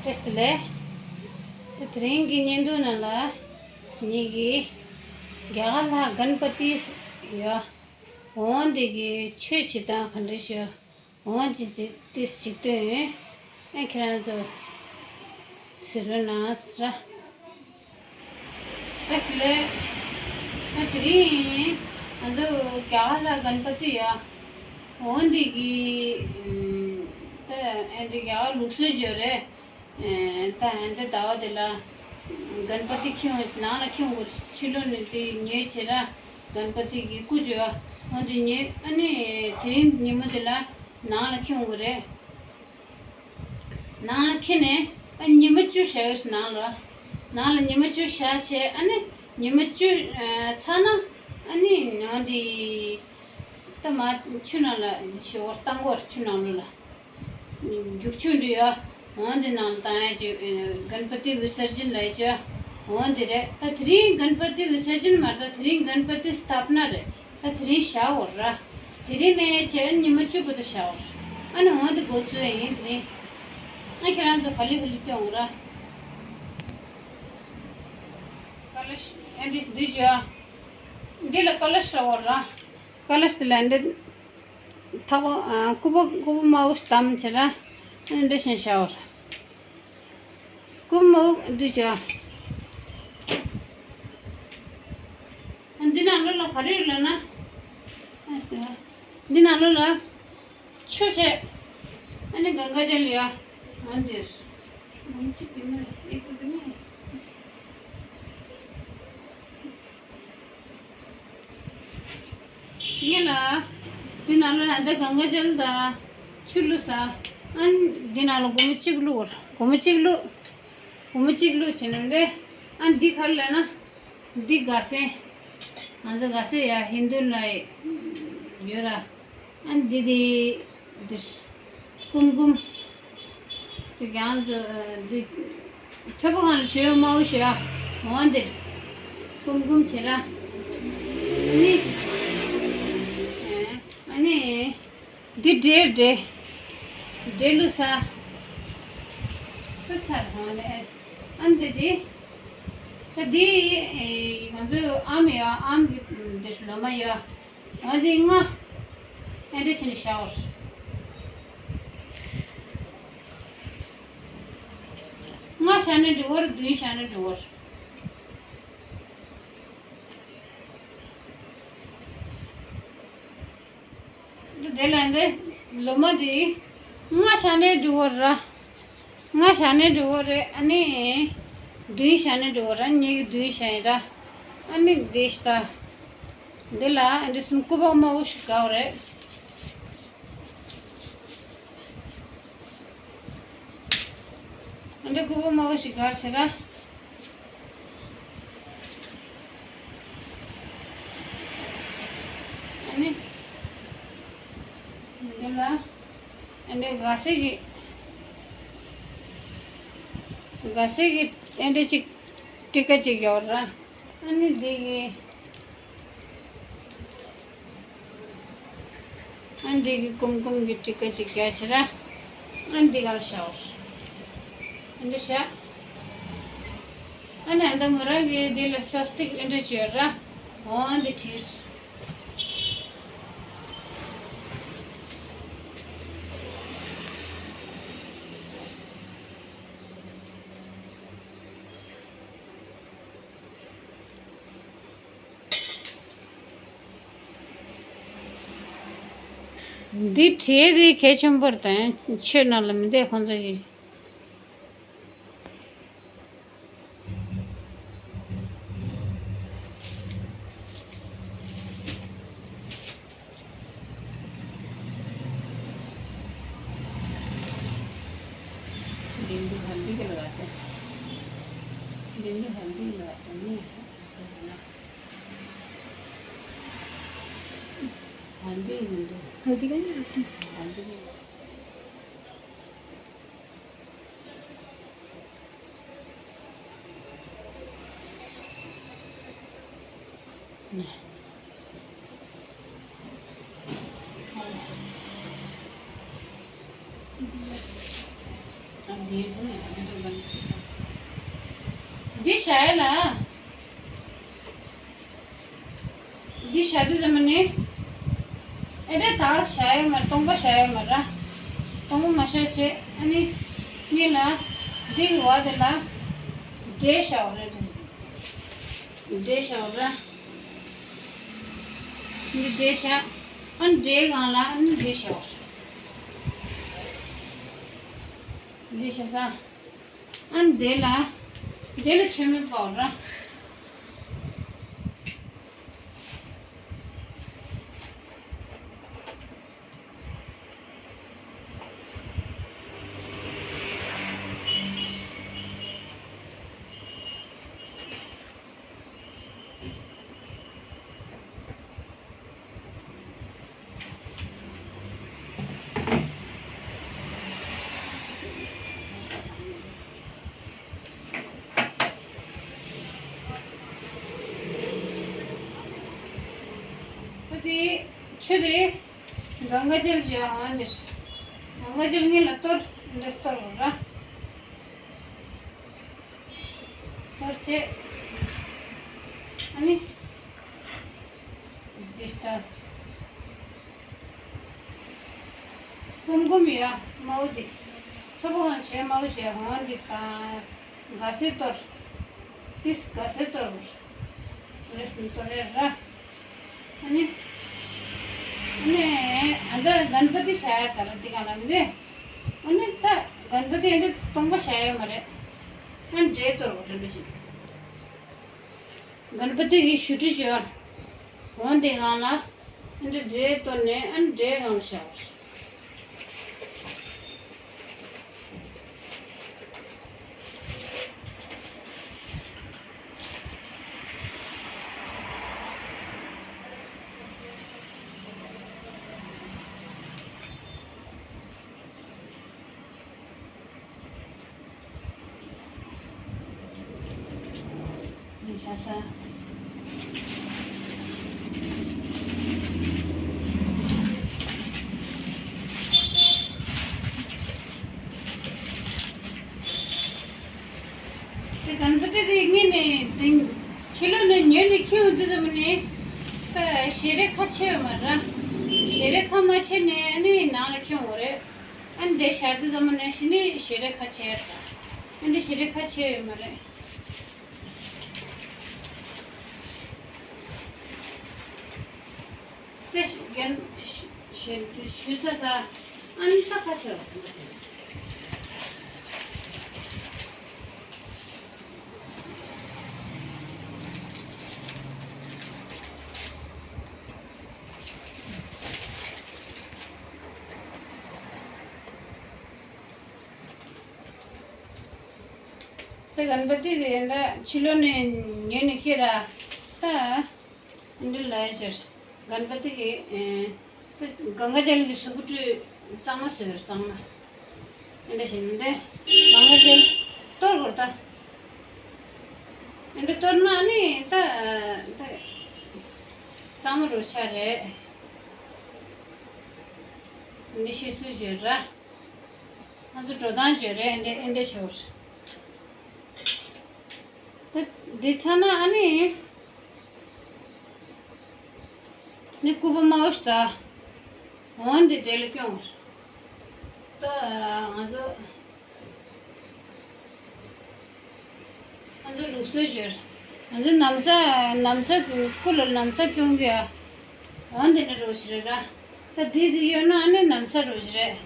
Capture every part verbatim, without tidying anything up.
བཀྲ་ཤིས་བདེ་ལེགས། ད་དེ་རིང་གི་བརྙན་ཐུང་ནང་ལ་ངེད་ཀྱིས་རྒྱ་གར་ལྷ་གན་པ་ཏི་ཡོད། འོ་འདི་གི་ཆོས་བྱེད་སྟངས་ག་འདྲ་ཞིག་ཡོད། འོ་འདི་ཅི་ཏིས་ཅིག་སྟོན་ཡོད། ཨ་ཁྱེད་རང་ཚོ་གཟིགས་རོགས་གནང་ཟེར། བཀྲ་ཤིས་བདེ་ལེགས། ད་དེ་རིང་ང་ཚོ་རྒྱ་གར་ལྷ་གན་པ་ཏི་ཡོད། འོ་འདི་གི་ད་ཨ་འདི་རྒྱ་གར་ལུགས་སྲོལ་ཅིག་ཡོད་རེད། ད་ཧན་ཏེ་ཟླ་བ་དེ་ལ་གན་པ་ཏི་ཁྱེར་ཡོང་ནང་ལ་ཁྱེར་ཡོང་དགོས། ཕྱི་ལོགས་ནས་དེ་ཉོས་བྱས་ར་གན་པ་ཏི་གི་སྐུ་བྱོས། འོ་དེ་ཉོས། ཨ་ནི་དེ་རིང་ཉིན་མོ་དེ་ལ་ནང་ལ་ཁྱེར་ཡོང་དགོས་རེད། ནང་ལ་ཁྱེར་ནས་ཨ་ཉི་མ་བཅུ་བཞག་ཡོད་ནང་ལ། ནང་ལ་ཉི་མ་བཅུ་བཞག་བྱས། ཨ་ནི་ཉི་མ་བཅུ་ཚར་ན་ཨ་ནི་འོ་དེ་ད་མ་ཆུ་ནང་ལ་འདི་ཞོར་བཏང་དགོས། ཆུ་ནང་ལོགས་ལ། རྒྱུག་ཆུ་འདི་ཡོད། འོ་འདི་ནང་ལ་བཏང་ཡ་ཅིག་གན་པ་ཏི་བི་སར་ཇིན་ལབ་ཡ་ཅིག་འོ་འདི་རེད། ད་དེ་རིང་གན་པ་ཏི་བི་སར་ཇིན་མ་རེད། ད་དེ་རིང་གན་པ་ཏི་སི་ཐབ་ན་རེད། ད་དེ་རིང་བཞག་འོ་ར། དེ་རིང་ནས་བྱས་ཉི་མ་བཅུ་བར་དུ་བཞག་འོ་ར། ཨ་ནི་འོ་འདི་འགོ་ཚུགས་ཡ་ཡིན། དེ་རིང་ཨ་ཁྱེད་རང་ཚོ་ག་ལེ་ག་ལེ་སྟོན་འོ་ར། ཀ་ལ་ཤ་ཨ་འདི་འདི་བྱོས། འདི་ལ་ཀ་ལ་ཤ་འོ་ར། ཀ་ལ་ཤ་དེ་ལ་འདི། ཐག་པ། ཨ། ཀུ་པ་ཀུ་པ་དམར་པོ་ཞིག་བསྡམས་བྱས་ར། ཨ་ནི་འདྲ་བཞིན་བཞག་པ་རེད། ཀུ་པ་དམར་པོ་འདི་བྱས། ཨ་འདི་ནང་ལོགས་ལ་ག་རེ་ཡོད་ལབ་ན། ཨ་འདི་ནང་ལོགས་ལ་ཆུ་བྱས། ཨ་ནི་གངྒཱ་ཇལ་ཡོད། ཨ་འདིར། ངས་ལ། འདི་ནང་ལ་ད་གངྒཱ་ཇལ་དང་ཆུ་བླུགས་ས། ཨ་ནི་འདི་ནང་ལ་སྒོར་མོ་གཅིག་བླུགས། སྒོར་མོ་གཅིག་བླུགས། སྒོར་མོ་གཅིག་བླུགས་བྱས་ནས་འདི། ཨ་འདི་ག་རེ་ལབ་ན། འདི་དགའ་སེན། ང་ཚོ་དགའ་སེན་ཡ་ཧིན་དུ་ལ་ཡོད་ར། ཨ་འདི་དེ་འདིར་ཀུམ་ཀུམ། དེ་ཀྱང་ཚོ་འདི་ཐོད་པ་སྒང་ལ་བྱོས་དམར་པོ་ཞིག་ཡ། འོ་འདིར་ཀུམ་ཀུམ་བྱེད་ར། ཨ་ནི་ཨ་ནི་འདི་འབྲས་འབྲས་འབྲས་བླུགས་ས། ད་ཚར་འོ་འདི་ཨ་འདི་འདི། ད་འདི་ང་ཚོ་ཨམ་ཡ། ཨམ་འདིར་ལོ་མ་ཡ། འོ་དེ་ལྔ། ཨེ་འདྲ་བྱས་ནས་བཞག་པ་རེད། ལྔ་བཞག་ན་འགྲིག་གི་རེད། བདུན་བཞག་ན་འགྲིག་གི་རེད། འདི་དེ་ལ་འདི་ལོ་མ་དེ་ལྔ་བཞག་ན་འགྲིག་གི་རེད། ལྔ་བཞག་ན་འགྲིག་གི་རེད། ཨ་ནི་བདུན་བཞག་ན་འགྲིག་གི་རེད། ངེད་ཀྱིས་བདུན་བཞག་ཡིན་ར། ཨ་ནི་འདི་ཤི་ད། འདི་ལ་འདི་གསུམ་ཀུ་པ་དམར་པོ་ཞིག་དགའ་བ་རེད། འདི་ཀུ་པ་དམར་པོ་ཞིག་དགའ་བྱེད་ད། ཨ་ནི། འདི་ལ། ཨ་འདྲ་དགའ་སེ་གི། དགའ་སེ་གི་ཨ་འདྲ་ཅིག་ཊི་ཀ་ཅིག་ཡོད་ར། ཨ་ནི་འདི་གི། ཨ་འདི་གི་ཀུམ་ཀུམ་གི་ཊི་ཀ་ཅིག་རྒྱག་བྱེད་ར། ཨ་འདི་ག་ལ་བཞག་ཨ་འདྲ་བཞག་ཨ་ནི་ཨ་ད་མོ་རང་གི་འདི་ལ་སྭ་སྟིག་ཨ་འདྲ་ཅིག་ཡོད་ར། འོ་འདི་བྲིས། འདི་བྲིས་དེ་གལ་ཆེན་པོ་རེད། ད་ཆོས་ནང་ལ་མི་བསྡད་ཁོང་ཚོ་གི། बिंदु हल्दी के लगाते हैं। बिंदु हल्दी लगाते हैं। हल्दी बिंदु। हल्दी का नहीं लगाते। हल्दी के। འདི་བཞག་ཡ་ལ། འདི་བཞག་དུས་ཙམ་པ་ནི། ཨེ་འདྲ་ད་བཞག་ཡ་མ་རེད། སྟོང་པ་བཞག་ཡ་མ་རེད། སྟོང་པ་མ་བཞག་བྱས་ཨ་ནི། གཉིས་ལ། འདི་གི་བར་དེ་ལ། འབྲས་བཞག་པ་རེད། འབྲས་བཞག་པ་རེད། འདི་འབྲས་བཞག་ཨ་ནི་འབྲས་སྒང་ལ་ཨ་ནི་འདི་བཞག་པ་རེད། འདི་བཞག་ས། ཨ་ནི་དེ་ལ། དེ་ལ་ཆོས་མེད་པའོ་ར། ད་དེ་ཆུ་དེ་གངྒཱ་ཇལ་བྱས་ཨ་འདིར། གངྒཱ་ཇལ་གཉིས་ལ་གཏོར། འདི་གཏོར་བ་ར། གཏོར་བྱས། ཨ་ནི། འདི་ལྟར། ཀུམ་ཀུམ་ཡ་དམར་པོ་འདི། ཚོ་པོ་གང་བྱས་དམར་པོ་བྱས་འོང་འདི་དང་། ག་སེ་གཏོར། ཏིས་ག་སེ་གཏོར་བར། རེས་ནི་གཏོར་རེ་ར། ཨ་ནི། ཨ་ནི། ཨ་ད་གན་པ་ཏི་བྱ་ཡ་ད་ར་འདི་གང་ལ་མི་འདི། ཨ་ནི་ད་གན་པ་ཏི་ཨ་འདི་སྟོང་པ་བྱ་ཡ་མ་རེད། ཨ་འདྲེ་གཏོར་བ་རེད་པ་ཞིག་གན་པ་ཏི་གི་ཞུ་ཁྲི་བྱོས། འོང་དེ་གང་ལ། ཨ་འདི་འདྲེ་གཏོར་ནས་ཨ་འདྲེ་གང་ལ་བྱ་བ། དེ་གན་པ་ཏི་དེ་ངས་ནས་དེ་ཕྱི་ལོགས་ནས་ཉོས་ནས་ཁྱེར་འོང་དུས་ཙམ་ནས་ད་ཞལ་རས་ཁ་ཕྱེ་ཡོད་མ་རེད། ཞལ་རས་ཁ་མ་ཕྱེ་ནས་ཨ་ནི་ནང་ལ་ཁྱེར་འོང་རེད། ཨ་ནི་དེ་བཞག་དུས་ཙམ་ནས་ཕྱི་ནས་ཞལ་རས་ཁ་ཕྱེ་ཡ་རེད། ཨ་ནི་ཞལ་རས་ཁ་ཕྱེ་ཡོད་མ་རེད། དེ་ཞིག་རྒན་ཞིག་དེ་ཞུ་ས་ས་ཨ་ནི་ས་ཁ་ཕྱེ་བ། དེ་གན་པ་ཏི་དེ་འདྲ་ཕྱི་ལོགས་ནས་ཉོས་ནས་ཁྱེར་ར་ད། འདི་ལ་ཡ་ཅེར། གན་པ་ཏི་གི། ཨེ། དེ་གངྒཱ་ཇལ་གི་གཟུགས་པོ་བཀྲུས་གཙང་མ་བཟོས་ར་གཙང་མ། འདི་བཞིན་དེ། གངྒཱ་ཇལ་གཏོར་དགོས་ད། འདི་གཏོར་ན་ནི་ད། ད། གཙང་མ་རུ་ཆ་རེད། འདི་ཤི་སུ་བརྗོད་ར། ང་ཚོ་འགྲོ་སྟངས་བརྗོད་རེད་འདི་འདི་ཤོར། ད་འདི་ཚ་ན་ཨ་ནི། ནི་སྐུད་པ་དམར་པོ་ཞིག་ད། འོན་ཏེ་དེ་ལ་སྐྱོངས། ད་ང་ཚོ། ང་ཚོ་ལུགས་སྲོལ་བརྗོད། ང་ཚོ་ན་བཟའ་ན་བཟའ་སྐུ་ལ་ན་བཟའ་སྐྱོང་གི་ཡ། འོན་ཏེ་འདྲ་རོ་ཞིག་རེད་ར། ད་དེ་དེ་ཡོད་ན་ཨ་ནི་ན་བཟའ་རོ་ཞིག་རེད།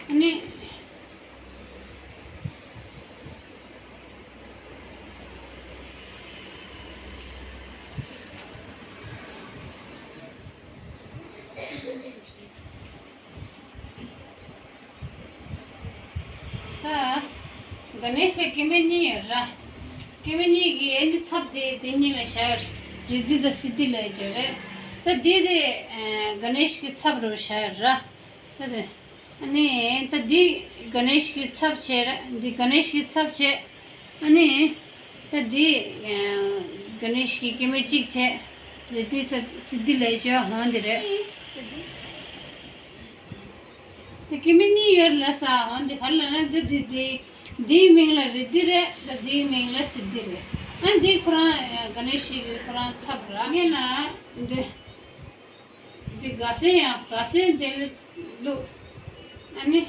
ཨ་ནི། ད་ག་ནེཤ་ལ་སྐྱེ་དམན་གཉིས་ཡོད་ར། སྐྱེ་དམན་གཉིས་ཀྱི་ཨེ་ནི་ཚབ་དེ་དེ་གཉིས་ལ་བཞག་རི་དྷི་དང་སིདྡྷི་ལ་ཡོད་རེད། ད་དེ་དེ་ག་ནེཤ་གི་ཚབ་རུ་བཞག་ར། ད་དེ། ཨ་ནི་ད་འདི་ག་ནེཤ་གི་ཚབ་བྱས་ར། འདི་ག་ནེཤ་གི་ཚབ་བྱས། ཨ་ནི་ད་འདི་ག་ནེཤ་གི་སྐྱེ་དམན་གཅིག་བྱས། རི་དྷི་སི་སིདྡྷི་ལ་བྱས་ཧོན་འདི་རེད། དེ་སྐྱེ་དམན་གཉིས་ཡོད་ལ་ས། འོན་ཏེ་ག་རེ་ལབ་ན་འདི་འདི་འདི་འདིའི་མིང་ལ་རིདྡྷི་རེད། ད་འདིའི་མིང་ལ་སིདྡྷི་རེད། ཨ་འདི་ཁོ་རང་ག་ནེ་ཤ་གི་ཁོ་རང་ཚབ་ར། ངས་ན་འདི་འདི་དགའ་སེ་ཡང་དགའ་སེ་འདི་ལ་བླུགས། ཨ་ནི་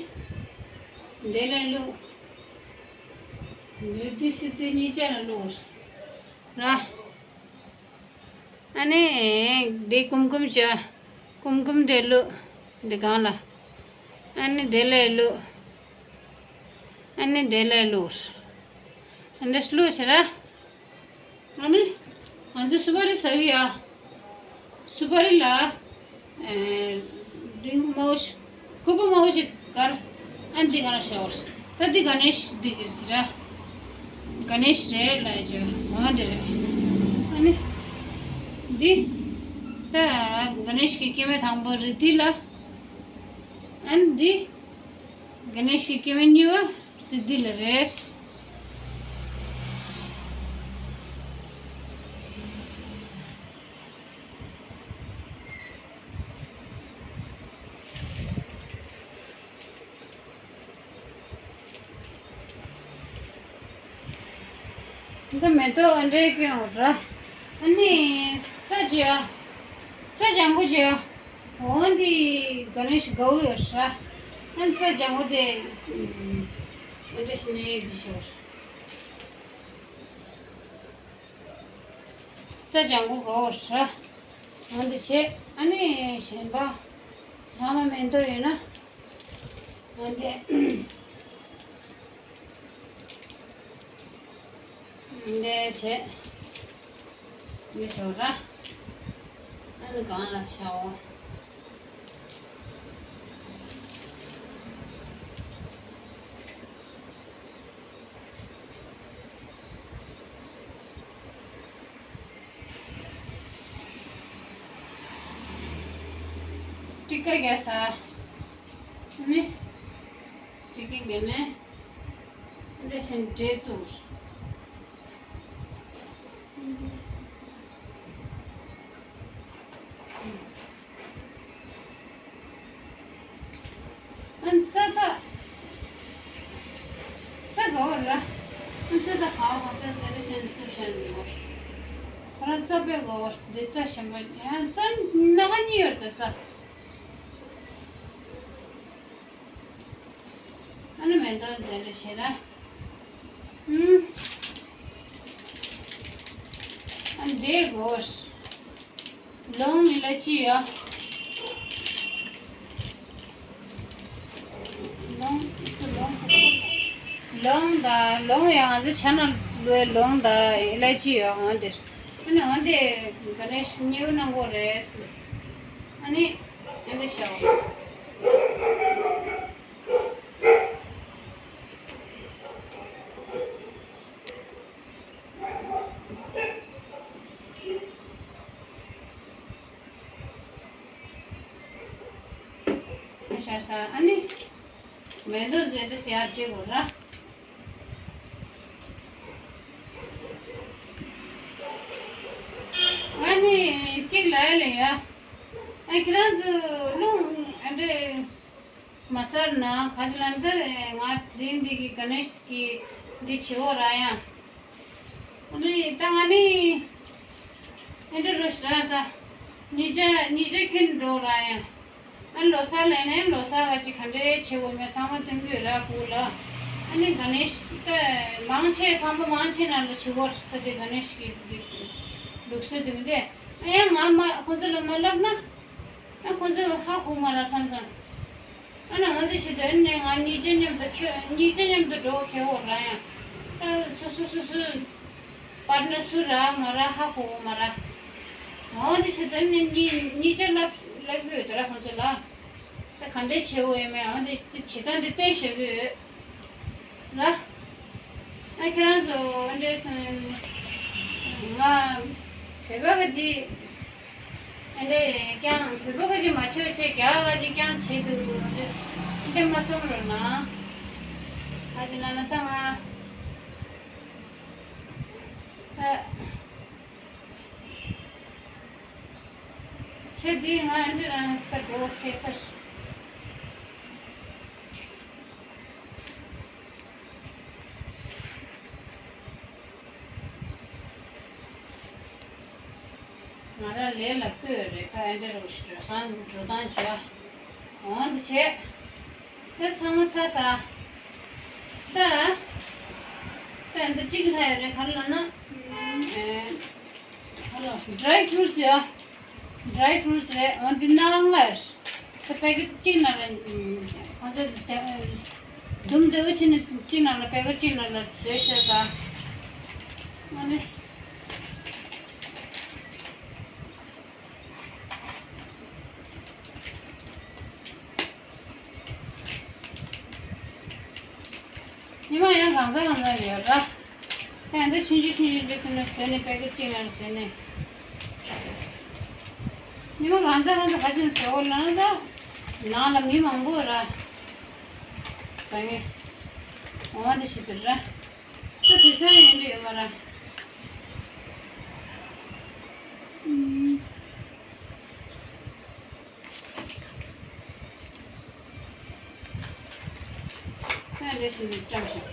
འདི་ལ་བླུགས། རིདྡྷི་སིདྡྷི་གཉིས་ཆ་ལ་བླུགས་ར། ཨ་ནི་འདི་ཀུམ་ཀུམ་བྱ། ཀུམ་ཀུམ་དེ་བླུགས། འདི་སྒང་ལ། ཨ་ནི་དེ་ལ་བླུགས། ཨ་ནི་དེ་ལ་བླུགས། ཨ་འདྲ་བླུགས་ཟེར་ར། ཨ་ནི་ང་ཚོ་སུ་པ་རི་ཟ་གི་ཡ། སུ་པ་རི་ལ། ཨེ། འདི་དམར་པོ་ཞིག་ཀུ་པ་དམར་པོ་ཞིག་དཀར། ཨ་འདི་ག་ན་ཤ་བར། ད་འདི་ག་ནེ་ཤ་འདི་གིར་ཟེར་ར། ག་ནེ་ཤ་རེད་ལ་ཅོ། འོ་འདི་རེད། ཨ་ནི་འདི་ད་ག་ནེ་ཤ་གི་སྐྱེ་དམན་དང་པོ་རིདྡྷི་ལ། ཨ་ནི་འདི་ག་ནེ་ཤ་གི་སྐྱེ་དམན་གཉིས་པ་སིདྡྷི་ལ་རེད། འདི་མེ་ཏོག་ཨ་འདྲའི་སྐྱོན་ར། ཨ་ནི་རྩྭ་ཅིག་ཡ། རྩྭ་ལྗང་གུ་ཅིག་ཡ། འོ་འདི་ག་ནེ་ཤ་དགའ་བོ་ཡོད་ར། ཨ་ནི་རྩྭ་ལྗང་གུ་དེ་ཨ་འདྲ་ཞིག་ནས་འདི་ཤོར། རྩྭ་ལྗང་གུ་དགའ་བོ་ར། འོ་འདི་བྱས། ཨ་ནི་གཞན་པ་ལྷག་མ་མེ་ཏོག་ཡོད་ན། འོ་འདི། འདི་བྱས། འདི་བྱས་ར། ཨ་ནི་སྒང་ལ་བྱའོ། ཏི་ཀ་རྒྱག་ས། ནི། ཏི་ཀ་རྒྱག་ནས། འདི་བཞིན་འབྲས་བཙུགས། ཨ་རྩ་དག་རྩ་དགའ་བོ་ར། ཨ་རྩ་དག་ག་བ་ག་ས་དེ་འདྲ་བཞིན་བཙུགས་བཞག་ནས་ཡོད། ཁོ་རང་རྩ་དཔེ་དགའ་བོ་འདི་རྩ་གཞན་པ་ཡང་རྩ་སྣ་ཁ་གཉིས་ཡོད་རེད་ད་རྩ། ཨ་ནི་མེ་ཏོག་འཛིན་གྲྭ་བྱེད་ན། ཨུམ། ཨ་འདི་གོ། ལོང་ཨི་ལ་ཅི་ཡ། ལོང་། ལོང་། ལོང་ད་ལོང་ཡ་ང་ཚོ་ཆ་ན་ལོའི་ལོང་ད་ཨི་ལ་ཅི་ཡ་འོ་འདིར། ཨ་ནི་འོ་འདི་ག་ནས་ཉེའུ་གནང་གོ་རེད། ཨ་ནི། ཨ་འདི་ཤའོ། ཤ་ས་ཨ་ནི། མེ་ཏོག་ཟེར་དུས་ཡར་བྲིས་དགོས་ར། ཨ་ནི་གཅིག་ལ་ཡ་ལ་ཡ། ཨ་ཁྱེད་རང་ཚོ་རླུང་ཨ་འདྲེ། མ་ཟེར་ན་ག་ཅི་ལ་འདི་ང་དེ་རིང་འདི་གི་ག་ནས་ཀྱི་འདི་བྱེད་འོ་ར་ཡ། འདི་ད་ང་ནི་ཨེ་འདྲ་རོ་ཞི་ར་ད་ཉི་ཆ་ཉི་ཆ་ཁྱོན་འགྲོ་ར་ཡ། ཨ་ལོ་གསར་ལས་ནས་ལོ་གསར་ག་ཅི་ག་འདྲའི་བྱེད་འོ་མེད་ཚང་མ་སྟོན་གྱི་ར་བུ་ལ། ཨ་ནི་ག་ནས་ད་མང་ཆེ་ཁང་པ་མང་ཆེ་ན་ལ་བྱེད་འོ་ད་འདི་ག་ནས་ཀྱི་འདི་ལུགས་སྲོལ་འདི་མི་འདི་ཨ་ཡ་ང་མ་ཁོ་ཚོ་ལ་མ་ལབ་ན། ཨ་ཁོ་ཚོས་ཧ་གོ་མ་ར་མཚམས་མཚམས། ཨ་ན་འོ་འདི་བྱེད་དུས་ཨ་ནི་ང་གཉིས་ཆ་མཉམ་དུ་ཁྱོད་གཉིས་ཆ་མཉམ་དུ་འགྲོ་གལ་འོ་ར་ཡང་། ཨ་སུ་སུ་སུ་སུ་པར་ནར་སུ་ར་མ་ར་ཧ་གོ་མ་ར། འོ་འདི་བྱེད་དུས་ཨ་ནི་གཉིས་གཉིས་ཆ་ལབ་ལབ་གི་ཡོད་དོ་ར་ཁོ་ཚོ་ལ། ད་ག་འདྲས་བྱེད་འོ་ཡོད་མེད་འོ་འདི་བྱེད་སྟངས་འདི་བསྟན་ཞུ་གི་ཡོད། ར། ཨ་ཁྱེད་རང་ཚོ་ཨ་འདྲས་སོང་ང་བོད་པ་ག་ཅི། ཨ་འདྲས་ཀྱང་བོད་པ་ག་ཅི་མ་བྱེད་བྱེད་རྒྱ་ག་ཅི་ཀྱང་བྱེད་འདུག་ཨ་འདྲས་མ་བསམ་རོགས་གནང་། ཨ་ཅི་ལ་ན་ད་ང་ཨ། ཚེ་འདིའི་ང་འདི་རང་ལྟ་འགྲོ་ཁེ་སར། ང་རང་ལས་ལ་བསྐོས་རེད། ད་ཨེ་འདྲ་རུ་ཞིག་འགྲོ་སང་འགྲོ་སྟངས་བྱོས། འོང་དུ་བྱས། ད་ཚང་མ་ཚ་ས། ད། ད་འདི་གཅིག་ལྷག་ཡོད་རེད། ག་རེ་ལབ་ན། ཨེ། ཧ་ལོ། ཌ་རའི་ཕུ་རུ་ཊི་སི་ཡོད། ཌ་རའི་ཕུ་རུ་ཊི་སི་རེད། འོ་འདི་སྣ་ཁ་ལྔ་ཡོད། ད་པེ་ཀེ་ཊི་གཅིག་ནང་ལ་ཁོང་ཚོ་དེ་འདུམ་འདོད་པ་ཕྱིན་ན་གཅིག་ནང་ལ་པེ་ཀེ་ཊི་གཅིག་ནང་ལ་བཟོས་ཤོག་ད། ཨ་ནི། ཉི་མ་ཡང་གང་ཚ་གང་ཚ་ཡོད་ར། ད་ཡང་ད་ཆུང་ཆུང་ཆུང་ཆུང་འདྲ་སེ་ནས་བཟོས་ནས་པེ་ཀེ་ཊི་གཅིག་ནང་ལ་བཟོས་ནས། ཉི་མ་གང་ཚ་གང་ཚ་ག་ཅིག་བཟོ་དགོས་ལབ་ན་ད། ནང་ལ་མི་མང་པོ་ར། བཟོ་ངེས། འོ་འདི་ཞིག་ཏུ་ར། ད་དེ་ཚོ་ཡིན་འདྲ་ཡོད་མ་ར། ཨུམ། ད་འདྲ་ཞིག་ནས་བཀྲམ་བཞག་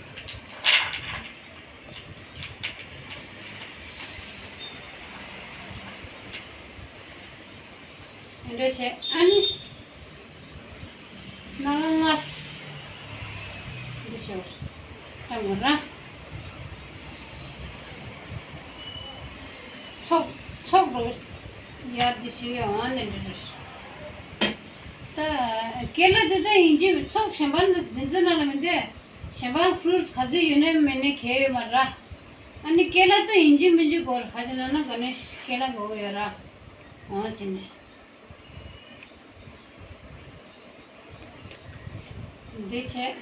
འདྲ་བྱས། ཨ་ནི། ནང་ལ་ལྔ། འདི་ཤོར། ད་ངོ་ར། ཚོགས་ཚོགས་རོ། ཡ་འདི་ཞིག་ཡོང་ཨ་ནི་འདི་རེད། ད་ཀེ་ལ་འདི་ད་ཡིན་གཅིག་ཚོགས་གཞན་པ་འདི་འདི་ཚོ་ནང་ལ་མི་འདུག་གཞན་པ་ཕུ་རུ་ཊི་ག་ཚོད་ཡོད་ནའི་མེད་ནའི་གལ་ཡོད་མ་ར། ཨ་ནི་ཀེ་ལ་ད་ཡིན་གཅིག་མིན་གཅིག་དགོས་ར། ག་ཅི་ལབ་ན་ག་ནས་ཀེ་ལ་དགོས་ཡོད་ར། འོ་ཅི་ནས། འདི་བྱས།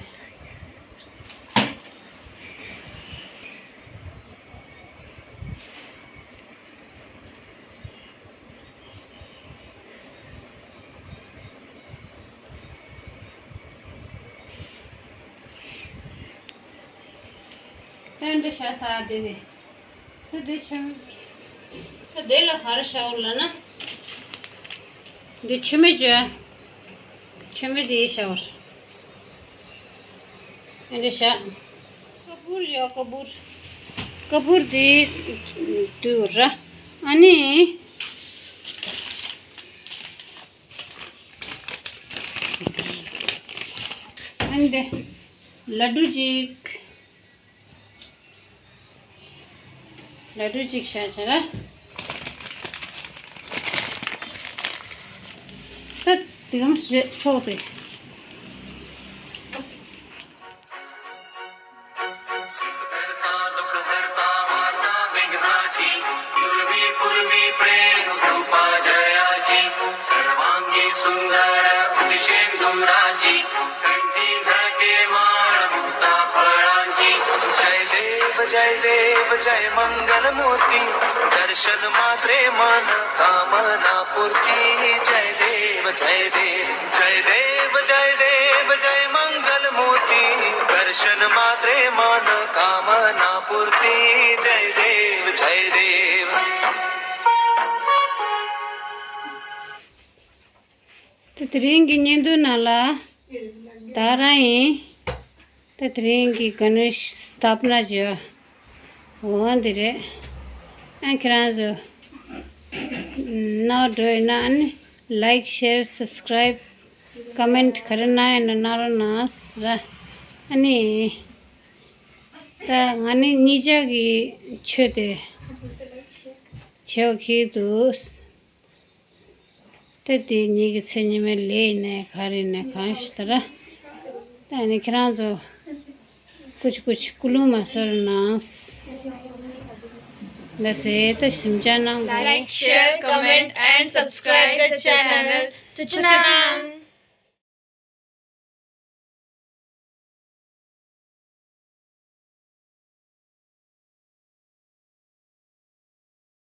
ད་འདི་བྱས་ས་དེ་ནས། ད་འདི་ཆུ། ད་འདི་ལ་ག་རེ་བྱའོ་ལབ་ན། འདི་ཆུ་མིག་བྱས། ཆུ་མིག་འདི་བྱའོ། འདི་བྱས། ཀ་པུར་ཡོད། ཀ་པུར། ཀ་པུར་འདི་འདུག་ར། ཨ་ནི། ཨ་ནི་འདི་ལ་ཌུ་ཅིག་ལ་ཌུ་ཅིག་བཞག་བྱས་ལ། ད་དེ་གམ་ཞེས་ཚོགས་ཏེ། सुखकर्ता दुखहर्ता वार्ता विघ्नाची, पूर्वी पूर्वी प्रेम कृपा जयाची, सर्वांगी सुंदर उतिशेंदुराची, कंठी झळके माळ मुक्ता फळांची. जय देव जय देव जय मंगल मूर्ती, दर्शन मात्रे मन कामना पूर्ती. जय देव जय देव जय देव जय देव जय मंगल मूर्ती, दर्शन मात्रे मन कामना पूर्ती. जय देव जय देव. ད་དེ་རིང་གི་བརྙན་ཐུང་ནང་ལ་ད་རང་ཡིན། ད་དེ་རིང་གི་ག་ནུ་སྟབ་ན་བྱོས། འོ་འདི་རེད། ཨ་ཁྱེད་རང་ཚོ་ནོར་འགྲོ་ཡིན་ན་ཨ་ནི་ལའིཀ་ཤེར་སབ་སི་ཀ་རའིབ་ཀོ་མེན་ཊི་ག་རེ་གནང་ཡིན་ན་གནང་རོགས་གནང་ཟེར། ཨ་ནི་ད་ང་ནི་གཉིས་ཆ་གི་ཆོས་དེ་བྱེད་ཀྱི་འདུག་ད་དེ་ངེད་ཀྱི་མཚན་ཉིད་མེད་ལས་ནས་ག་རེ་ནས་གང་ཞིག་ད་ར། ད་ནི་ཁྱེད་རང་ཚོ་ཀུ་ཅི་ཀུ་ཅི་ཀུ་ལུ་མ་སོར་ནང་ལ་ཟེར་ད་ཞིམ་ཅང་ནང་གོ། Like, share, comment and subscribe the channel. ཐུགས་རྗེ་གནང་།